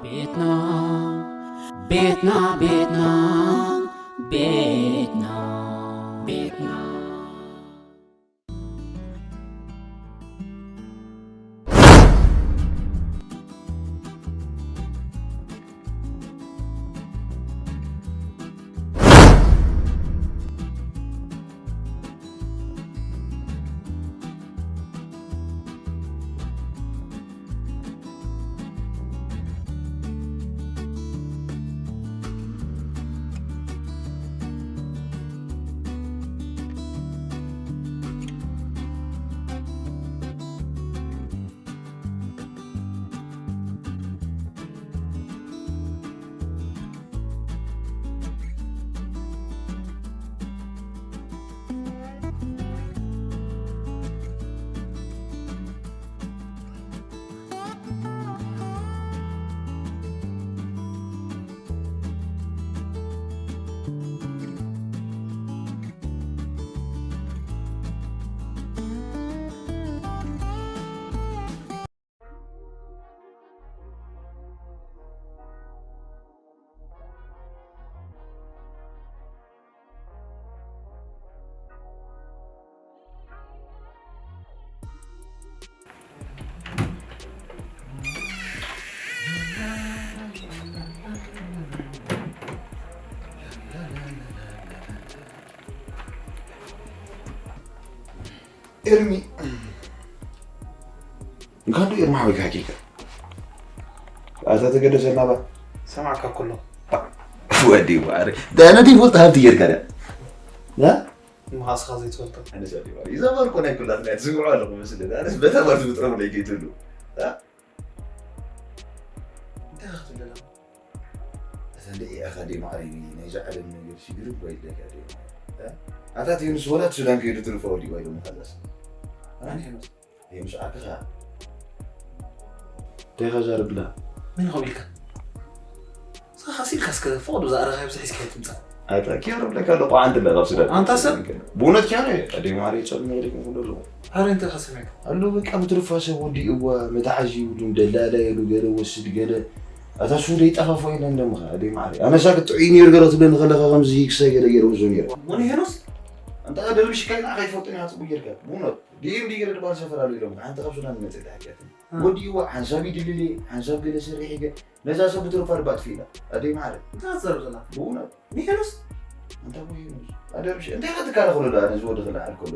ቤትና ቤትና ቤትና ቤትና ቤትና ቤትና ኤርሚ እንኳን ዶ ኤርሚ ሓወይ ካኪካ ኣታ ተገደሰልና ባ ሰማዕካ ኩሎ ወዲ ባሪ ዳና ዲፎልት ሃብቲ ጌርካ ዳ ያ ምኻስኻ ዘይትፈልጦ ኣነስ ወዲ ባሪ ይዘመርኩ ናይ ኩላት ናይ ዝስምዑ ኣለኹ መስለ ኣነስ በታ ባር ዝብጥረሙ ናይ ጌትሉ እንታይ ክትብለና እዛ እንደ ኢኻ ደ ማዕሪ ናይዛ ዓለም ነገር ሽግር እኮ ይለካ ደ ኣታት ዩንስ ወላት ሱዳን ከይዱ ትርፋ ወዲ ባይ ደሞ ካዛስ ኣነ ሄኖስ ይምሽ ኣክኻ ደኻ ዛርብላ መን ኢኹም ኢልካ እስኻ ካስ ኢልካ እስከ ፈቕዶ ዝኣረኻ ብዚ ሒዝካ ትምፃእ ኣታ ኪያሮ ብለካ ኣለቆ ዓንድ ለኻ ሱዳን ኣንታ ሰብ ብእውነት ኪያሮ ኣደ ማዕሪ ጸልሞ ወዲ ክም ኩሉ ኣለዎ ኣረ እንታይ ኢኻ ሰሚዕካ ኣሎ በቃ ምትርፋ ሰብ ወዲእዋ መታሓዚ ይብሉ ደላላ የሉ ገለ ወስድ ገለ ኣታ ሱ ደይጠፋፎ የለን ደምኻ ኣደ ማዕሪ ኣነሳ ክትጥዑይ ነይሩ ገለ ክትብለኒ ከለኻ ከምዚ ክሳይ ገለ ገይረ ወዞ ነይረ ሞኒ ሄኖስ ኣንታ ደርብሽካ ንዓኻ ይፈልጦ ኢና ጽቡቅ ጌርካ ብእውነት ዲም ዲገለ ድባል ሰፈር ኣሎ ኢሎም ሓንቲ ካብ ሱዳን መጽእ ተሓኪያትኒ ወዲእዋ ሓንሳብ ይድልል ሓንሳብ ገለ ስርሕ ይገ ነዛ ሰብ ብትሩፋ ድባ ትፍኢላ ኣደይ ማዕረ እንታይ ትዛረብ ዘላ ብእውነት ንሄኖስ እንታይ ወይ ኣደርብሽ እንታይ ኢኻ ትከላኸሎ ዳ ነዚ ወዲ ክልዓል ከሎ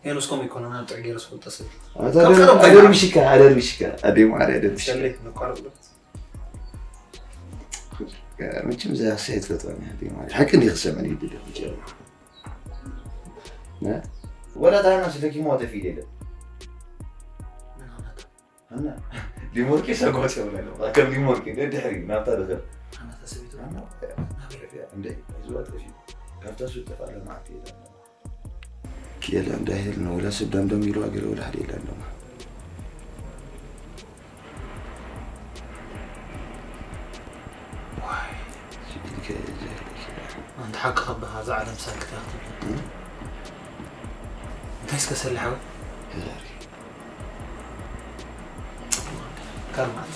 ሄኖስ ከምኡ ይኮነ ናብ ጥዕ ገይረ ዝፈልጦ ሰብ እዩ ኣደርብሽካ ኣደርብሽካ ኣደይ ማዕረ ኣደርብሽካ ሰለይ ነቋርጥ መቸም እዛ ክሳይ ትፈትዋኒ ኣደይ ማዕረ ሓቂ እንዲ ክሰምዐኒ ይድለ መቸም ወላ ታይማ ስለኪሞ ጠፊእ የለን ምን ሆነታ እና ሊሞርኬ ሰጓጽ ይብላል ከም ሊሞርኬ ደድሕሪ ናብታ ድኸር ኣናታ ሰቢቱ እንደ ዝዋ ጠፊ ካብታ ሱ ጠፋ ለማዕት ይላል የለ እንዳይል ነው ወላ ስብ ደምደም ይሉ ኣገር ወላ ሓደ የለ እንደማ ኣንተ ሓቂ ከበሃ እዛ ዓለም ሳክት እያ ክትብል እንታይ እስከ ሰሊ ሓወይ ካልማት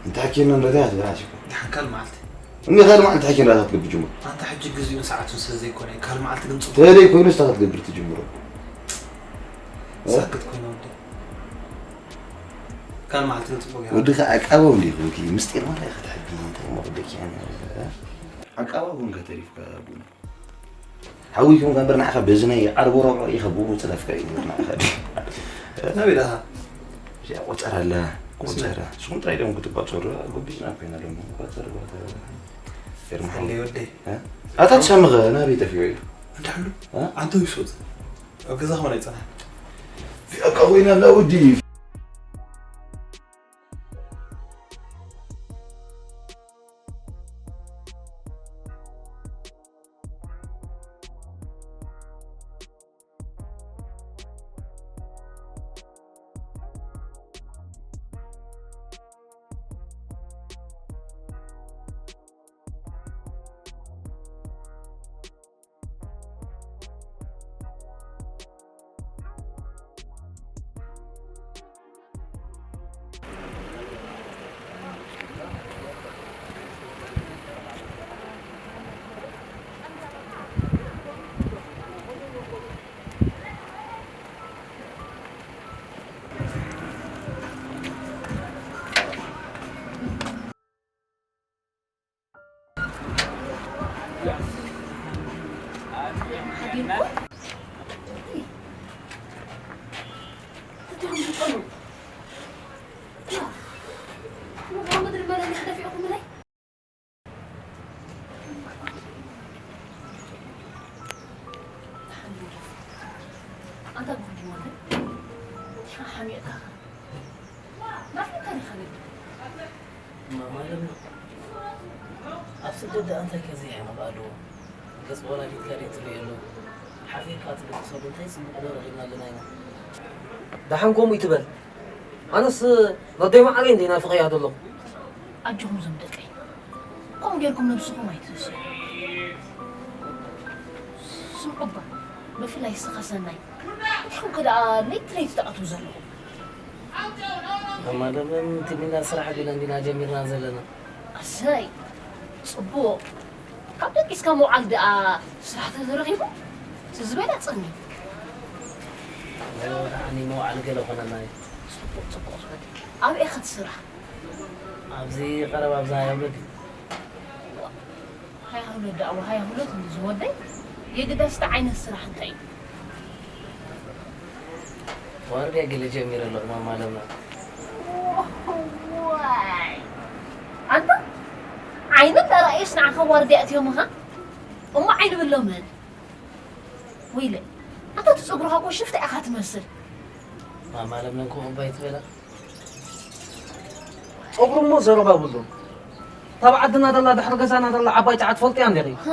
እንታይ ኪኖ እንደዛ ያዝራሽ ድሓን ካልማልት እኒ ካልማልት ሓኪ እንዳታት ግብጅሙ ኣንተ ሕጂ ግዚኡን ሰዓቱን ስለ ዘይኮነ ካልማልት ግን ጽቡቅ ተለይ ኮይኑ ስታት ግብር ትጅምሮ ሳክት ኮይነ ወደ ካልማልት ግን ጽቡቅ ገይራ ወዲ ዓቃባው እንዲ ይኹንኪ ምስጢር ማለት ኢኻ ትሕቢ እንታይ ሞ ወደኪ ዓቃባው እውን ከተሪፍካ ቡና ሓዊኩም ከንበር ንዓኻ በዚ ናይ ዓርቦ ሮሮ ኢኻ ብኡ ጽረፍካ እዩ ንዓኻ ናበይ ዳኻ እዚኣ ቆጸራ ኣላ ቆጸራ ስኹም ጥራይ ደም ክትቋጸሩ ጎቢዝና ኮይና ደሞ ቆጸር ቦታ ፌርማ እንደ ወደይ ኣታ ትሰምኸ ናበይ ጠፊኡ እዩ እንዳሕሉ እ? ኣንተ ይሶት ኣብ ገዛ ኾነ ይጸናሕ እዚኣ ኮይና ኣላ ወዲ ማማ ለምለም፣ ኣብ ስደት ደኣ እንታይ ከ ዘይሕመቕ ኣለዎ? ገጽ ወላዲትካ ድዩ ትርእየሉ? ሓፊርካ ትድቅሰሉ እንታይ ጽቡቕ ዶ ረኺብና ኣለና ኢና? ደሓን ከምኡ ይትበል። ኣነስ ነደይ መዓረይ እንደ ናፍቐያ ዘለኹ። ኣጆኹም እዞም ደቀይ። ከምኡ ጌርኩም ነብስኹም ኣይትህስዩ። ስምዑ እባ፣ ብፍላይ ስኻ ሰናይ። እንታይ ኮንከ ደኣ ለይቲ ለይቲ ትኣትዉ ዘለኹም? ማማ ለምለም፣ ትም ኢልና ስራሕ ገና እንዲና ጀሚርና ዘለና። ኣሰይ፣ ጽቡቕ። ካብ ደቂስካ ምውዓል ደኣ ስራሕ ተተረኺቡ፣ እቲ ዝበለጸኒ። ደሓን መውዓሊ ገለ ኮነና እዩ። ጽቡቕ፣ ጽቡቕ ዝበለ። ኣበይ ኢኻ ትስራሕ? ኣብዚ ቀረባ ኣብዚ ሃያ ሁለት እዩ። ሃያ ሁለት ደኣ፣ ሃያ ሁለት እንዲ ዝወደይ፣ የግዳስ እቲ ዓይነት ስራሕ እንታይ እዩ? ዋርድያ ገለ ጀሚረ ኣለኹ፣ ማማ ለምለም። ዋይ! ኣንታ ዓይኒ እንዳረኣዩስ ንዓኻ ዋርድያ ኣእትዮምኻ? እሞ ዓይኒ ብሎምን? ወይለ፣ ኣታ እቲ ጸጉርኻ እኮ ሽፍታ ኢኻ ትመስል። ማማ ለምለም ከምኡ እባ ኣይትበላ። ጸጉሩ እሞ ዘረባ የብሉን። እታ ኣብ ዓድና ዘላ ድሕሪ ገዛና ዘላ ዓባይ ጫዓ ትፈልጥያ እንዲኺ? ሃ።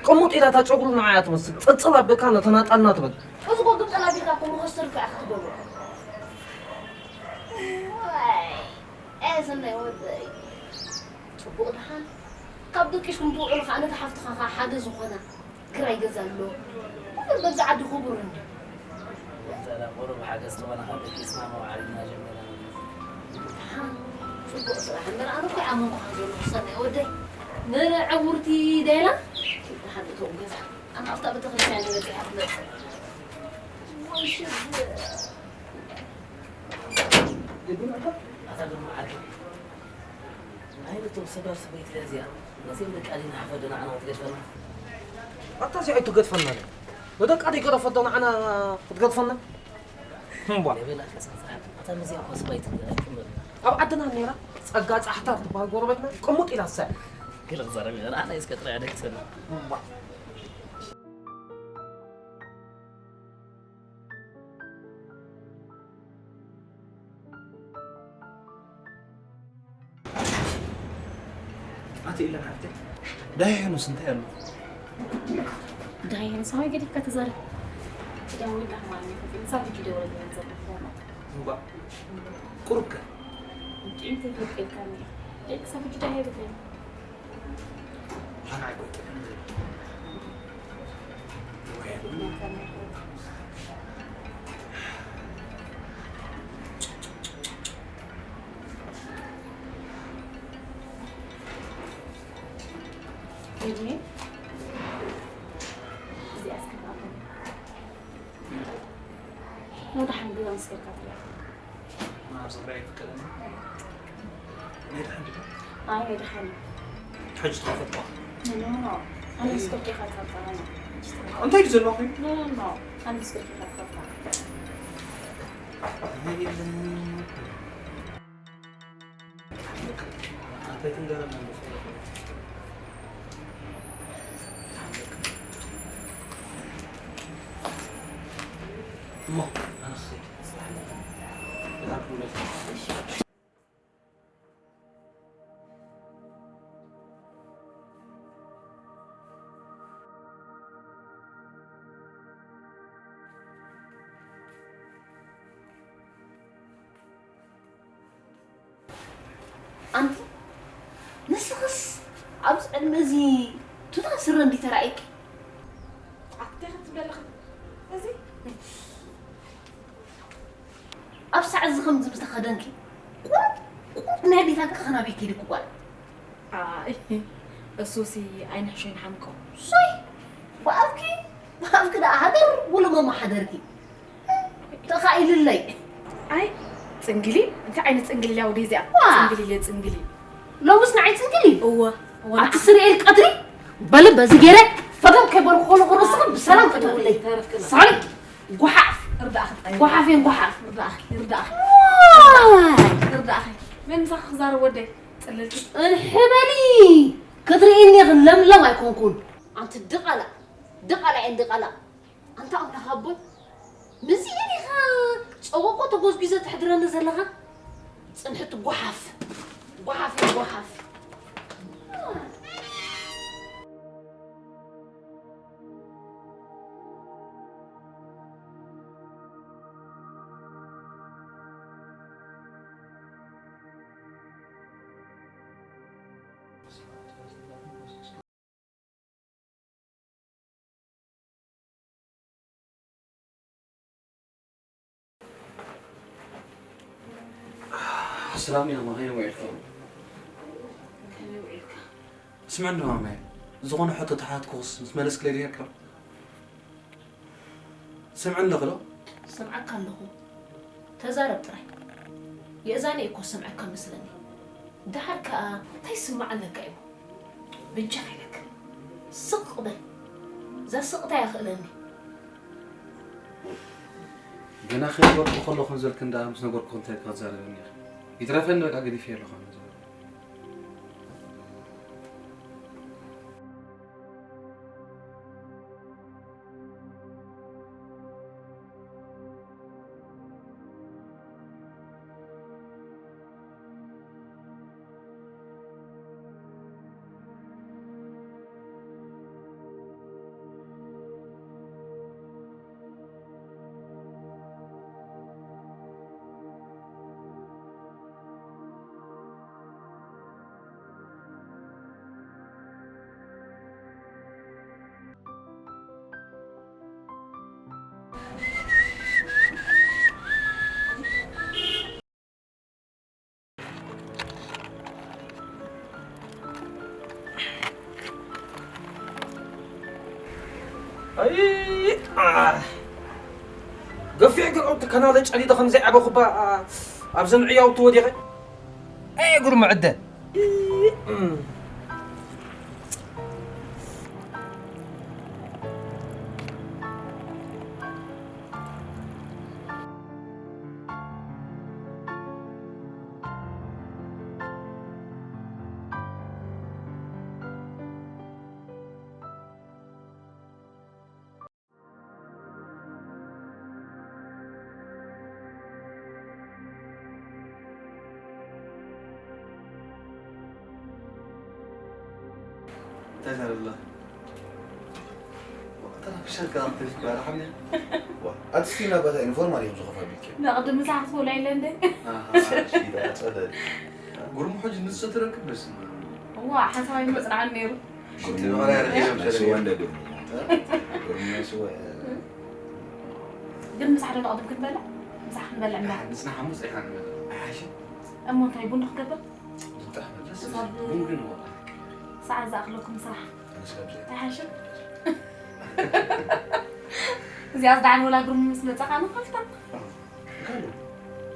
ቅሙጥ ኢላ እታ ጸጉሩ ንዓኣ ትመስል። ጽልጽል ኣቢልካ ነተናጣልና ትብል። እዚ እኮ ግምጠል ኣቢልካ እኮ መኸስተር እኮ ኢኻ ክትገብሮ። ዋይ፣ ኣየ ሰናይ ወደይ። ጽቡቕ ደሓን። ካብ ደቂስኩም ትውዕሉ ኸኣ ነታ ሓፍትኻ ኸኣ ሓገዝ ዝኾና። ክራይ ገዛ ኣሎ። ኩሉ በዚ ዓዲ ክቡር እንድዩ። እንተ ደኣ ቁሩብ ሓገዝ ተኾነ ካብ ደቂስና መውዓሊ እናጀመረ። ደሓን፣ ጽቡቕ ስራሕ እምበር ኣነ እኮ ይኣመንኩኻ ዘለኹ ሰናይ ወደይ። ንዕውርቲ ዳይላ ደሓን እተው ገዛ። ኣነ ኣብታ ቤተክርስትያን እየ በጺሐ ክመጽእ። ወይ ሽግር። ኣታ ግርማ ዓርከይ። ኣይ፣ ነቶም ሰባር ሰበይቲ እዚኣ፣ ነዚኦም ደቃ ዲና ሓፈ ዶ ንዓና ክትገድፈና? ኣታ እዚኣ ኣይትገድፈና ድያ? ንደቃ ደይገደፈት ዶ ንዓና ክትገድፈና? እምቧ። የበላ ከሳሳ፣ ኣታ ነዚኣ እኮ ሰበይቲ ኣይትምር። ኣብ ዓድና ነይራ፣ ጸጋ ጻሕታ ትበሃል ጎረቤትና፣ ቅሙጥ ኢላ ትስዕር። ገለ ክዛረብ ኢና፣ ንዓና እስከ ጥራይ ኣደቅሰና። እምቧ። ኣቲ ኢለን ሓፍተይ፣ ዳያኑስ እንታይ ኣሎ? ዳያኑስ ኣበይ ገዲፍካ ተዛረብ? ደዊላ ማለት እዩ። ክሳብ ሕጂ ደወለልኒ ዘሎ። እምባ፣ ቁሩብ ከ? እንጥዒም ተይፈልጥ ኢልካኒ። ደቂ ክሳብ ሕጂ ዳያ ይብለኒ። ወደ ሓንግዛ መስከርካ ትሪኣ። ማዕጾ ክራይ ይፍቀደኒ? ናይ ደሓን ድዩ? ኣይ፣ ናይ ደሓን እዩ። ሕጂ ትኸፈትኳ? ኖ፣ ኖ፣ ኖ። ኣነ ምስ ኮርኬኻ ትኸፍታ፣ ኖ፣ ኖ። እንታይ ድዩ ዘለኹ? ኖ፣ ኖ፣ ኖ። ኣነ ምስ ኮርኬኻ ትኸፍታ። ኣንታይ ትንገረና? እሞ፣ ኣነ ክኸይድ። ኣንቲ፣ ንስኽስ ኣብዚ ዕድመ እዚ ቱታ ስረ እንዲ ተራእየኪ? ኣቲ እንታይ ክትብሊ ኣለኺ? እዚ ኣብ ሳዕ እዚ ከምዚ ብዝተኸደንኪ፣ ቁሩብ፣ ቁሩብ ናይ ኣዴታት ከ ናበይ ከይድኪ ጓል? ኣይ፣ እሱሲ ኣይንሕሾ ይንሓምቆ። ሶይ፣ ብኣፍኪ፣ ብኣፍኪ ደኣ ሃገር ውሎ መማሓደርኪ። ተኻኢልለይ። ኣይ፣ ጽንግሊ? እንታይ ዓይነት ጽንግሊ ኢላ ወደይ እዚኣ? ዋ! ጽንግሊ ኢለ ጽንግሊ። ሎምስ ንዓይ ጽንግሊ? እወ፣ እወ፣ ኣቲ ንዓ። ስርኤል ቀትሪ በሊ በዚ ገይረ ፈገም ከይበልኩ ከለኹ ርእስኺ ብሰላም ከተውለይ። ተረፍክና። ሳሪ፣ ጓሓፍ። ርዳእኺ ጥራይ። ጓሓፍ እየን ጓሓፍ። ርዳእኺ፣ ርዳእኺ። ዋይ! ርዳእኺ። መን ምሳኺ ክዛረብ ወደይ? ጽልልቲ። እንሒ በሊ። ክትርእይኒ ኢኺ ለምለም ኣይኮንኩን። ኣንቲ ድቓላ። ድቓላ እየን ድቓላ። ኣንታ ኣምላኽ ኣቦይ፣ ምስዚኤን ኢኻ ጸወቆ ተጎዝጒዘ ተሕድረኒ ዘለኻ? ጽንሕቲ ጓሓፍ። ጓሓፍ እዩ፣ ጓሓፍ። ሰላም ያማ፣ ከመይ ውዒልካ? ከመይ ውዒልካ? ስምዕኒ ማማይ፣ ዝኾነ ሕቶ ተሓትኩኽስ ምስ መለስክለይ ዶ ይርከብ? ስምዕኒ ኣለኺ ዶ? ሰምዓካ ኣለኹ። ተዛረብ ጥራይ። የእዛነ እኮ ሰምዐካ መስለኒ። ደሓር ከኣ እንታይ ይስማዕ ኣለካ እዩ? በጃኻ ኢለካ። ስቕ በል። እዛ ስቕታ እያ ክእለኒ። ገና ከይነበርኩ ከለኹ ዘልክን ደኣ ምስ ነገርኩ እንታይ ክትዛረብኒ ኢኺ? ይትረፈኒ በቃ ገዲፈዮ ኣለኹ ኣነ ዝብል። ኣይ፣ ኣ፣ ገፊሕ ግርዑ ትከናለ ጨሊለ ከም ዘይዓበኹ እባ፣ ኣ፣ ኣብ ዘንዕያውቲ ወዲቐ። ኣይ፣ እግሩ ምዕደ። እንታይ ታደርግላ? ተናፍሻት ጋር ትልፍ ባላ ሓምያ። ዋ፣ ኣትስቲ ናባታ ዩኒፎርም ኣድዮም ዝኸፋ ቢልኪ። ንቕድሚ ሰዓት ትበልዕ ኢለ እንደ። ኣሃ፣ ሽዳ ጸለል። ጉርሙ ሕጂ ንሱ ትረክብ በስመ ኣብ። ዋ፣ ሓሳባይ መጽናዕን ነይሩ። ሽንቲ መቕረያ ረኺበ መሰለኝ። ስዋ እንደ ደሞ። እ? ጉርሙ ስዋ፣ እ። ግን ምሳሕ ዶ ንቕድም ክንበልዕ? ምሳሕ ክንበልዕ እምበር። ንስና ሓሙስ ኢኻ ንበልዕ። ኣይሓይሽን? እሞ እንታይ ቡን ዶ ክንገብር? ብጣዕሚ ደስ ዝብል። ክሳብ ቡን ግን ወላ። ሰዓት ዝኣኽለኩም ስራሕ። ኣነስ ካብዚ። ኣይሓይሽን? እዚኣ ዝደዓን ወላ ግርሙ ምስ መጻኻ ንኸፍታ። ካሉ፣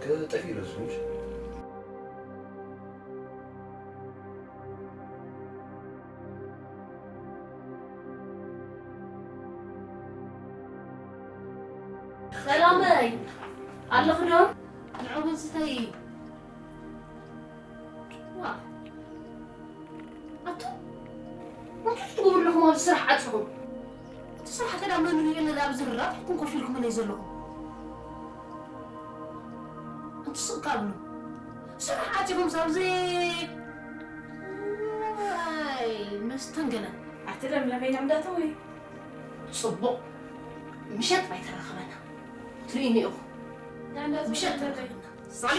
ከጠፊ ኢለ ዝምሽ። ሰላመይ፣ ኣለኹ ዶ? ንዑ ቡን ስተይ። ዋ። ኣቱም፣ እንታይ ትገብሩ ኣለኹም ኣብዚ ስራሕ ዓጺኹም? እቲ ስራሕ ከዳ መን ይሪኦ ኣለና ኣብዚ ራቢዕኩም ኮፍ ኢልኩምለይ ዘለኹም? ኣንቲ ስቕ ካብሉ። ስራሕ ዓጺኹም ኣብዚ። ኣይ፣ መስተንገለ። ኣቲ ለምለመይ ናምዳተወይ። ጽቡቕ። ምሸት ባይ ተራኸበና። ትርእይኒ ኢኹም። ምሸት ተራኸበና። ሳሊ።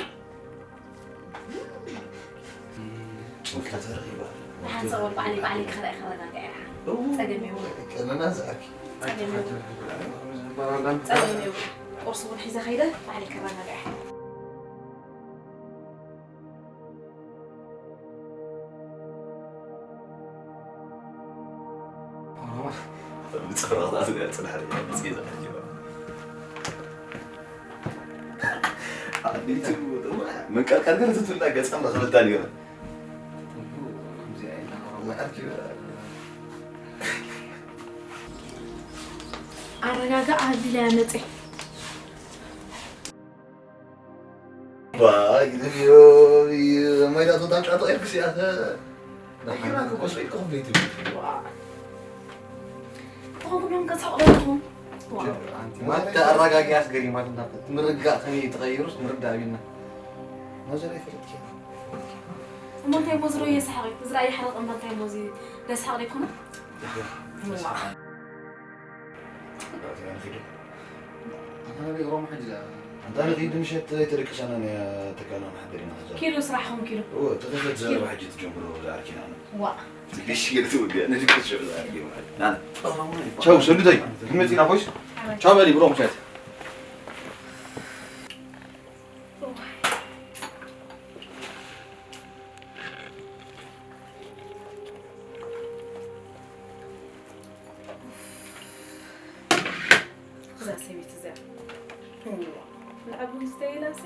ጭንቀት ተረኺባ። ንሓንሳእ እውን ባዕለይ፣ ባዕለይ ክኽዳእ ከረጋግዐ ኢኻ። እው። ጸገም የብሉን። ቀነና ዝኣኪ። ጸገም የብሉን። ጸገም የብሉን። ቁርሲ እውን ሒዘ ከይደ ባዕለይ ከረጋግዐ። ብጽሕረቕታ ዝገጽ ድሕሪ ገጽ ገዛ ሓኪማ። ኣዴቱ መንቀርቀር ግን ትትብላ ገጻ እንዳኸለታ ነይራ። ኣረጋግኣ ኣቢለያ መጸ። ዋ፣ ግደፍዮ፣ ማይዳ ቶታን ጫቶ ኤርክስ ያተ። ደሓን። ደሓን እኮ ሰው ይቆም ቤት ቤት። ዋ። ተኾንኩም እዮም ገዛ ኣቑለልኩም። ዋ። ኣንቲ ማለት ኣረጋጊያስ ገሪማትና። ምርጋእ ከመይ ትቐይሩስ ምርዳእ ቢልና። ማዘር ኣይፈለጥኪ። እሞ እንታይ እሞ ዝሮ እየሰሓቕ እዩ? ዝረኣየ ሓረቕ እምበር እንታይ እሞ እዚ ደስሓቕ ዘይኮነ? እዋ። ኣንታ ናበይ ሮማ ሕጂ ደኣ? ኣንታ ንኺድ ምሸት ኣይተደቅሰናን እያ ተካልና ንሓድር ኢና ኸዛ። ኪዱ ስራሕኹም ኪዱ። እወ፣ ተኸፈት ዘረባ ሕጂ ትጀምሮ ዝዓርኪና ኣነ። ዋ። ትግሽ ገለ ትውድያ፣ ነዚ ክትሽዑ ዝዓርኪ ማለት። ናነ። ቻው ሰሉተይ፣ ክንመጽእ ኢና ኮይስ? ቻው በሊ ብሮ ምሸት። እዛ ሰበይቲ እዚኣ ንዓ ቡን ስተይላሲ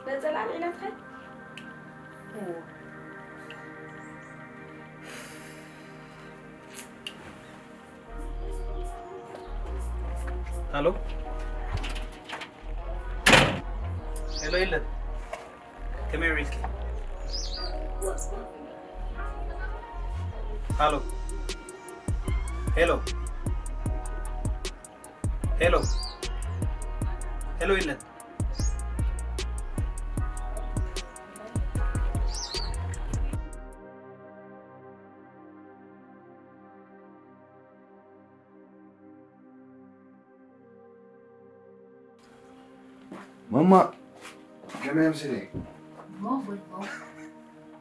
ነፀላ ኣልዒላትካ ሃሎ ሄሎ፣ የለን ከመይ ውዒልኪ? ሃሎ ሄሎ ሄሎ ሄሎ፣ የለን ማማ ከመይ ኣምሲለ? ሞጎይ ሞጎይ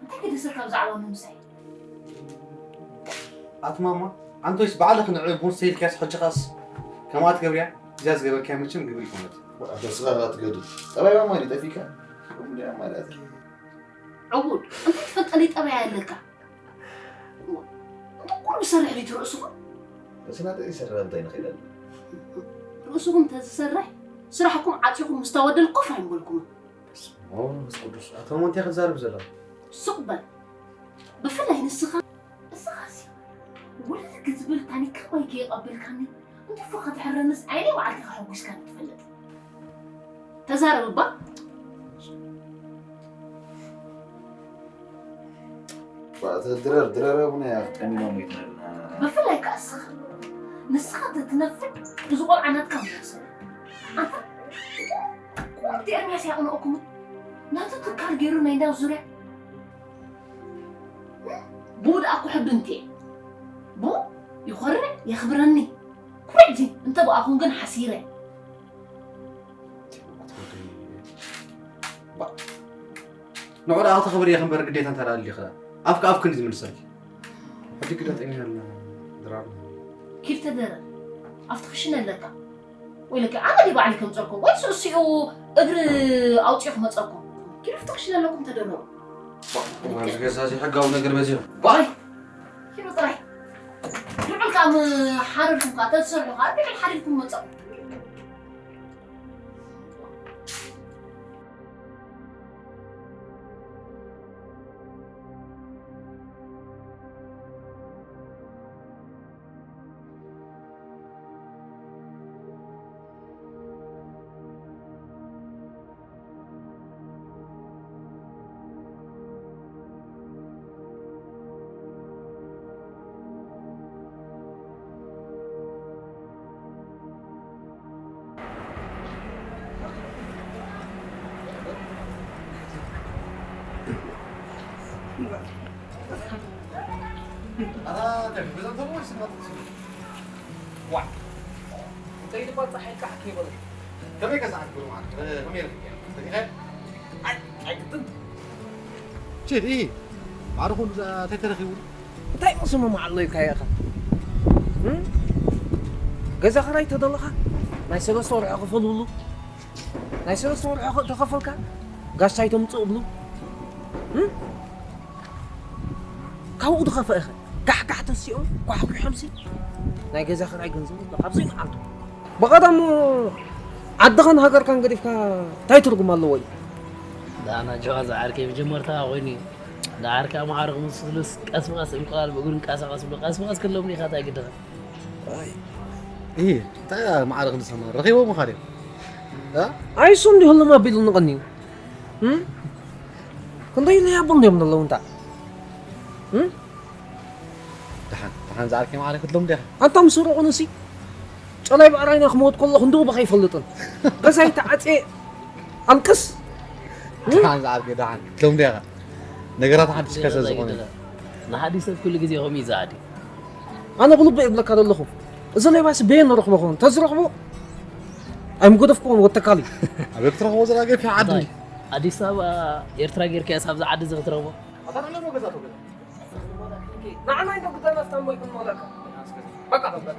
እንታይ ገደሰካ ብዛዕባ ምምሳይ? ኣቲ ማማ ኣንቶይስ ባዕልኺ ንዕ ቡን ሰይልክያስ ሕጂ ኸኣስ ከምኣ ትገብርያ እዚኣ ዝገበርክያ መቸም ግብሪ ይኮነት። ኣታ ስኻ ኸኣ ትገድል ጠባይ ማማ ድዩ ጠፊካ? ከምኡ ድያ ማርያት ዕቡድ እንታይ ትፈልጠለይ ጠባይ ኣለካ? እንተ ኩሉ ይሰርሕ ድዩ ርእስኹም? ርእስና ተዘይሰርሕ እንታይ ንኽእል ኣለና? ርእስኹም ተዝሰርሕ ስራሕኩም ዓፂኹም ምስ ታወደል ኮፍ ኣይምበልኩምን። በስመ ኣብ ወመንፈስ ቅዱስ ኣታ እሞ እንታይ ክትዛረብ ዘለኻ? ሱቕ በል ብፍላይ ንስኻ እስኻሲ ውልድግ ዝብል ታኒካ ወይ ከየቐበልካኒ እንተፎ ከተሕረንስ ዓይነይ በዓልቲ ከሐጒስካኒ ትፈልጥ። ተዛረብ እባ። ድረር ድረር ኣቡነ ጠሚና ሞይትና ኣለና። ብፍላይ ከዓ እስኻ ንስኻ ተትነፍዕ እዚ ቆልዓ ናትካ ምወሰደ። ኣንታ ቁምቲ ኤርምያስ ያቕንኦኩም ናቱ ትካል ገይሩ ናይ እንዳው ዙርያ ብኡ ደኣ ኩሕቢ እንቴ ብኡ ይኾርዕ የኽብረኒ ኩርዕጂ እንተ ብኣኹም ግን ሓሲረ። ንዑ ደኣ ክተኽብር እየ ክምበር ግዴታ እንተ ደኣ ኣልዩ ኸኣ ኣፍካ ኣፍክን እዩ ዝምልሰልኪ። ሕጂ ግዳ ጠሚና ኣለና ድራር። ኪድ ተደረር ኣብቲ ክሽነ ኣለካ። ወይለኪ ኣነ ድየ ባዕለይ ከምፀልኩም ወይስ እሲኡ እግሪ ኣውፂኡ ክመፀኩም? ኪድ ኣብቲ ክሽነ ኣለኩም ተደረሩ። እዋን እዚ ገዛ እዚ ሕጋዊ ነገር በዚሑ። ባይ ኪዱ ጥራይ ልዑል ከዓ ሓረድኩም ከዓ ተዝሰርሑ ከዓ ልዑል ሓሪድኩም መፀኹም። ዋዕ እንታይ ድባ ጸሓይ ቃሕ ከይበለ ከመይ ከሰዓት ብሩ ማለት ከመይ ረኺብያ ፈቲኸ ኣይ ኣይግጥም ችዲ ማዕረ ኩሉ እንታይ ተረኺቡ እንታይ ቅስሙ መዓሎ ኢልካዮ ኢኻ ገዛ ኽራይ ተደለኻ ናይ ሰለስተ ወርሒ ክፈልውሉ ናይ ሰለስተ ወርሒ ተኸፈልካ ጋሻይ ተምፅእ ብሉ ካብኡ ዝኸፈእኸ ጋሕጋሕ ተሲኦም ኳሕኲሖምሲ ናይ ገዛ ክራይ ገንዘቡ ኣብዚ ይመዓልቱ ብቐደም ዓድኻን ሃገርካን ገዲፍካ እንታይ ትርጉም ኣለዎ እዩ ዳና ጀዋ ዝዓርከይ መጀመርታ ኮይኑ እዩ ንዓርከ ኣማዕረ ክምስሉስ ቀስ ብቐስ እንቁላል ብእግሩ እንቀሳቐስ ብሎ ቀስ ብቐስ ክለምኑ ኢኻ እንታይ ግድኻ እ እንታይ ማዕረ ክንሰማ ረኺቦም ኻድዮም ኣይሱ እንዲሁ ኣለማ ቢሉ ንቐንዩ ክንደይ ኢለ ያቦ እንዲዮም ዘለዉ እንታ ደሓን ደሓን ዝዓርከ ማዕረ ክትሎም ዲኻ ኣንታ ምስ ርቑ ንሲ ጨላይ ብዕራይና ክመወት ከለኹ እንዲሁ በኸ ይፈልጥን ገዛይ ተዓፅየ ኣልቅስ ደሓን ዝዓርከ ደሓን ክትሎም ዲኻ ነገራት ሓድሽ ከሰ ዝኾነ። ንሓዲ ሰብ ኩሉ ግዜ ከምኡ እዩ ዝኣዲ። ኣነ ብልበ እብለካ ዘለኹ፣ እዚ ሌባሲ በየን ንረኽቦ ኾን? ተዝረኽቦ ኣይምገደፍክዎን ወተካሊ። ኣበይ ክትረኽቦ ዘላ ገፊሕ ዓዲ? ኣዲስ ኣበባ ኤርትራ ጌርካያስ ኣብዚ ዓዲ እዚ ክትረኽቦ? ኣታ ንዓና ዶ ግዳ ናፍታ እሞ ይኩን ማለካ። በቃ፣ በቃ።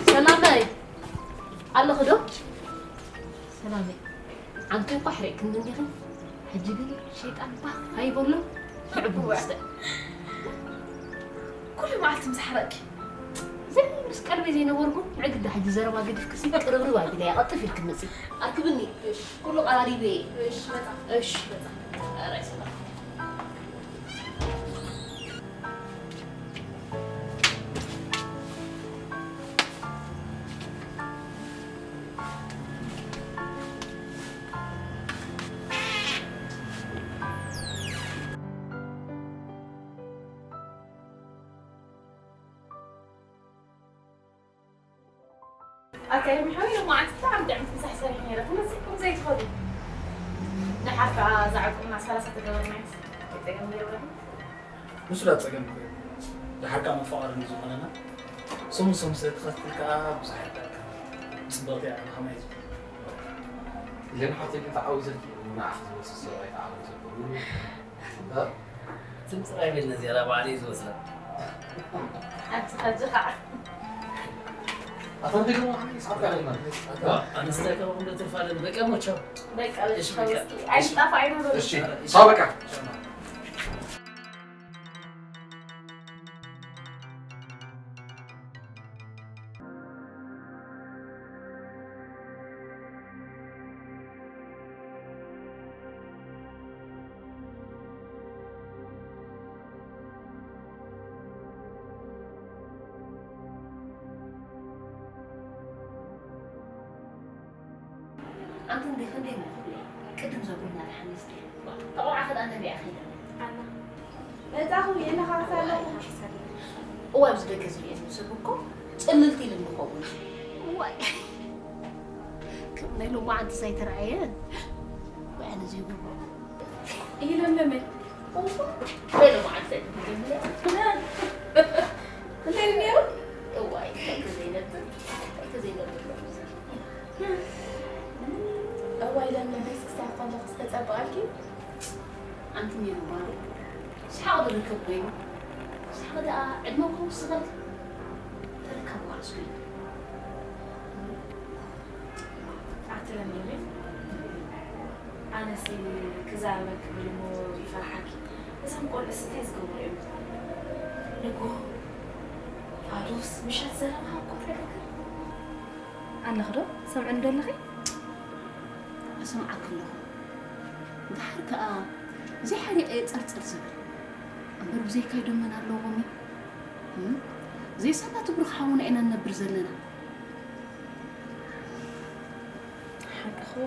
ሰላመይ፣ ኣለኺ ዶ? ሰላመይ፣ ዓንቱ እኳ ኣሕሪቕክኒ እንዲኺ፣ ሕጂ ግን ሸይጣን ባህ ኣይበሎ፣ ንዕቡ መስተ። ኩሉ መዓልቲ ምስ ሓረቕኪ። ዘይ ምስ ቀልቢ ዘይነበርኩ፣ ንዕግዳ ሕጂ ዘረባ ገዲፍክሲ ቅርብርብ ኣቢለያ፣ ቀልጥፍ ኢልኪ ምጺ። ኣርክብኒ፣ ኩሉ ቀራሪበ እየ። እሺ፣ መጻ። እሺ፣ መጻ። ኧረ ሰላም። ኣታ ኤርሚ ሓወይ፣ ሎማዓንቲ ብጣዕሚ ጥዕምቲ ምሳሕ ሰሪሐ ነይረ። ክመጽእ እኮ ዘይትኸዱ። ደሓር ከኣ እዛ ዕቁብና ሰላሳ ተገበርናዮስ። ኣይጸገም ነይሩ። ንሱ ዳ ጸገም እኮ እዩ። ደሓር ከኣ መፋቐሪ ንዝኾነና ሰሙን ሰሙን ስለ ትኸፍል ከኣ ብዙሕ ኣይጠቅም። ጽብቕቲ እያ፣ ከመይ እዩ? ሌላ ሓፍተይ ግን ተዓዊተልኪ፣ ንዓኺ ዝመስል ሰብኣይ ተዓዊተልኪ። እ? ትምፅር ኣይበል ነዚኣ ባዕለይ ዝወስዳ። ሓንቲ ሓጂ ከዓ። ኣታ እንታይ ደሞ ዓሚ ስሓብካ ኣለና። ኣንስታይ ካብ እንዶ ትርፋለን። በቃ ሞቻው። በቃ እሺ፣ በቃ። በቃ። ኣይጣፋ ኣይነበሩ። እሺ፣ ቻው በቃ። ኣንቲ እንዴ ክንደይ እሞ ክብለይ? ቅድም ዘብልና ተሓሚስቲ። ተቆልዓ ከዳ ነቢዓ ከይደ። ኣና። መጻኹ የነኻሳ ኣለኹ። እዋይ፣ ኣብዚ ደገ ዝሪኦ ዘሎ ሰብ እኮ ጽልልቲ ኢሉ ንኸውን። እዋይ። ከም ናይ ሎማዓንቲ ሳይተረኣየ። ወይ ኣነ ዘይገብሮ። ይለምለመ። እዋ፣ ናይ ሎማዓንቲ ሳይተረኣየ። እንታይ ነይሩ? እዋይ፣ እንታይ ከዘይነብር፣ እንታይ ከዘይነብር። እዋይ ለምለመይ፣ እስክስታ ከለኽስ ተጸብቓልኪ። ኣንቲ ሜሮን ባዶ ሰሓቕ ዝርከብ ኮይኑ፣ ሰሓቕ ደኣ ዕድመ ክውስኸልኪ ተረከብ ዋልስ ኮይኑ። ኣቲ ለምለመይ፣ ኣነሲ ክዛረበኪ ክብል እሞ ይፈርሓኪ። እዞም ቆልዑስ እንታይ ዝገብሩ እዮም? ንግሆ ፋዱስ ምሸት ዘረባ እኮ ተረከብ። ኣለኺ ዶ? ሰምዕኒ ዶ ኣለኺ? እሰምዓኪ ኣለኹ። ደሓር ከኣ ዘይሓሪቐ እየ ጸርጸር ዝብል። እምበር ብዘይካይ ደመና ኣለዎም እዩ። እም? ዘይሳባት ብሩኽ ሓውና ኢና ንነብር ዘለና። ሓቅኽዎ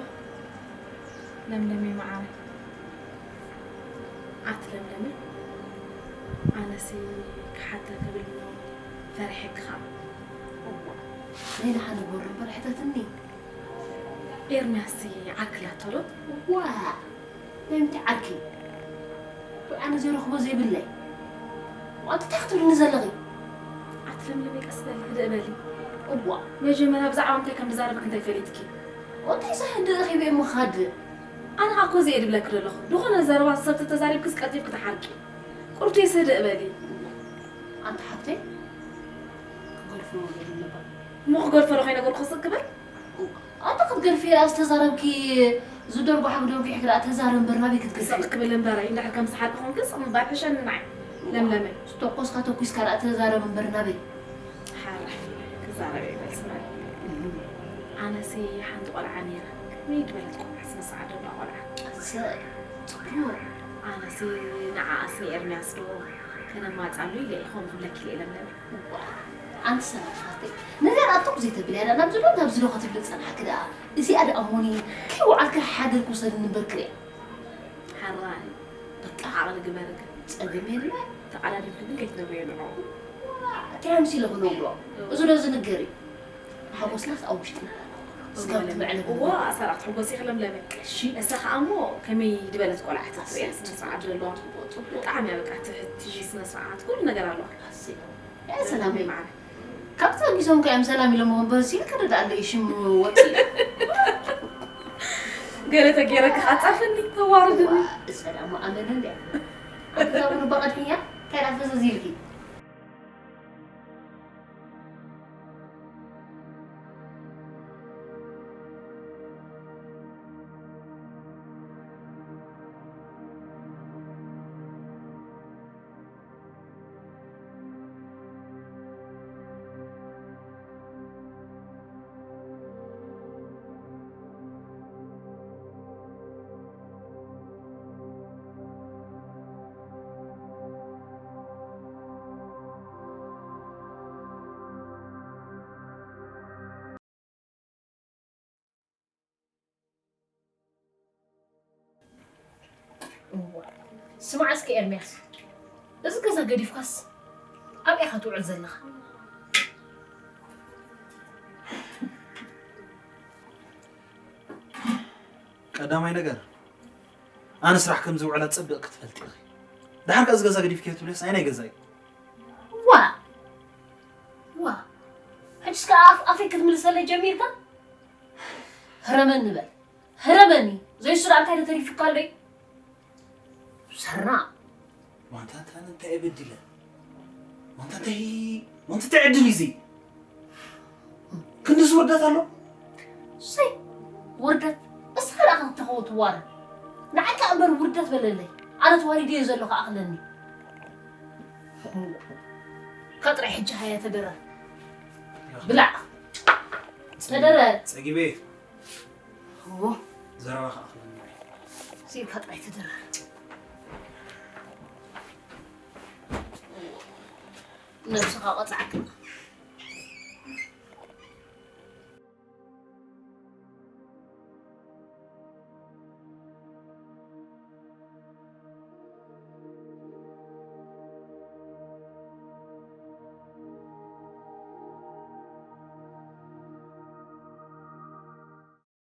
ለምለመይ መዓረይ። ኣቲ ለምለመይ፣ ኣነሲ ክሓታ ክብል እሞ ፈሪሐኪ ኸኣ። እዋ፣ ናይ ደሓን እምበር እምበር ሕተትኒ። ኤርምያስሲ ዓርኪ ኣላቶ ዶ? እዋ፣ ናይ ምንታይ ዓርኪ? ወይ ኣነ ዘይረኽቦ ዘይብለይ? ዋእ፣ እንታይ ክትብልኒ ዘለኺ? ኣቲ ለምለመይ፣ ቀስ በሊ፣ ህድእ በሊ። እዋ። መጀመርያ ብዛዕባ ምንታይ ከም ዝዛረብኪ እንታይ ፈሊጥኪ? እንታይ ዝህድእ ረኺበ እሞ ክሃድእ? ኣነ ኸኣ እኮ እዚ እየ ድብለኪ ዘለኹ። ዝኾነ ዘረባ ሰብ ተተዛሪብክስ ቀልጢፍኪ ትሓርቂ። ቁርብተይ ስህድእ በሊ። ኣንቲ ሓብተይ፣ ክገድፎ ነገር ኣለካ። እሞ ክገድፎ ዶ ከይነገርኩ ስቕ ክብል? ኣንታ ክትገድፊ ደኣ ዝተዛረብኪ ዝደርጎ ሓቂ ደርጒሕኪ ደኣ ተዛረቢ እምበር ናበይ ክትገድፊ? ስቕ ክብል እምበረይ፣ እንድሕር ከምዚ ሓቂ ኮንክስ እምባር ሕሸኒ ንዓይ ለምለመይ። ዝተኮስካ ተኩስካ ደኣ ተዛረቢ እምበር ናበይ? ሓራይ ክዛረብ እየ በል ስማዕ። ኣነሲ ሓንቲ ቆልዓ ነይራ። ከመይ ዝበለት ቆልዓ ስነ ስርዓት ዘለዋ ቆልዓ። እሰይ፣ ጽቡቕ። ኣነሲ ንዓኣስ ንኤርምያስ ዶ ከነማጻሉ ኢለ እየ ከምኡ ክብለኪ ኢለ ለምለመይ። ኣንቲ ሰላም ሓፍተይ፣ ነዚኣ ኣጥቕ ዘይተብልያ ደኣ ናብዚ ዶ ናብዚ ዶ ክትብሊ ዝጸናሕኪ ደኣ? እዚኣ ደኣ እሞኒ ከይወዓልካ ሓደር ክውሰድኒ እምበር ክሪኣ። ሓራይ በቃ ዓቕሊ ግበሪ ግን። ጸገም የለ። ተቓዳዲምኪ ግን ከይትነግርዮ ንዕኡ። እንታይ ኣምሲለ ክነግሮ? እዚ ዶ ዝንገር እዩ? ሓጎስናስ ኣብ ውሽጥና ስጋብ ትምዕለብ እዋ፣ እዋ። ኣሰራት ሓጎስ ይኽለምለመ። እሺ። እሳ ኸኣ እሞ ከመይ ዝበለት ቆልዓ እያ ትሪኣ፣ ስነ ስርዓት ዘለዋ። ጽቡቕ፣ ጽቡቕ። ብጣዕሚ እያ በቃ ትሕቲ፣ ስነ ስርዓት፣ ኩሉ ነገር ኣለዋ። ኣሰይ። ያ ሰላም። ማዕረ። ካብቲ ኣጊሶም ከ እዮም ሰላም ኢሎም እምበር ሲል ክርዳእ ኣለይ ሽም ወፂ። ገለ ተገይረካ ኻፃፍኒ፣ ተዋርድኒ። ዋ፣ ሰላም ኣመን እንድያ። ኣብ ገዛ እውን እባ ቀድሕያ፣ እንታይ ደኣ ፈዘዝ ኢልኪ? እዋ፣ ስማዕ እስከ ኤርምያስ፣ እዚ ገዛ ገዲፍካስ ኣብ ኢኻ ትውዕል ዘለኻ? ቀዳማይ ነገር፣ ኣነ ስራሕ ከም ዝውዕል ኣጸቢቕኪ ትፈልጢ ኢኺ። ደሓር ከኣ እዚ ገዛ ገዲፍክዮ ትብልስ፣ ኣየናይ ገዛ እዩ? ዋ! ዋ! ሕጅስ ከኣ ኣፍ-፣ ኣፈይ ክትምልሰለይ ጀሚርካ? ህረመኒ በል። ህረመኒ። ዘይሱ ደኣ እንታይ ተሪፉካ ኣሎ እዩ? ሰርና። ማንታ እንታይ በዲለ? ማንታ እንታይ፣ ማንታ እንታይ ዕድል እዩ እዚ? ክንድዚ ውርደት ኣሎ? ሰይ፣ ውርደት? እስኻ ደኣ ክትተኸው ትዋረድ። ንዓይ ከኣ እምበር ውርደት በለለይ። ኣነ ተዋሪደዮ ዘለኹ ኣኽለኒ። ካብ ጥራይ ሕጂ ሃያ ተደረር። ብላዕ። ተደረር። ጸጊበ። እዎ። ዘረባ ከኣ ክብለኒ። ሲልካ ጥራይ ተደረር። ነብስኻ ቀጻዕካ።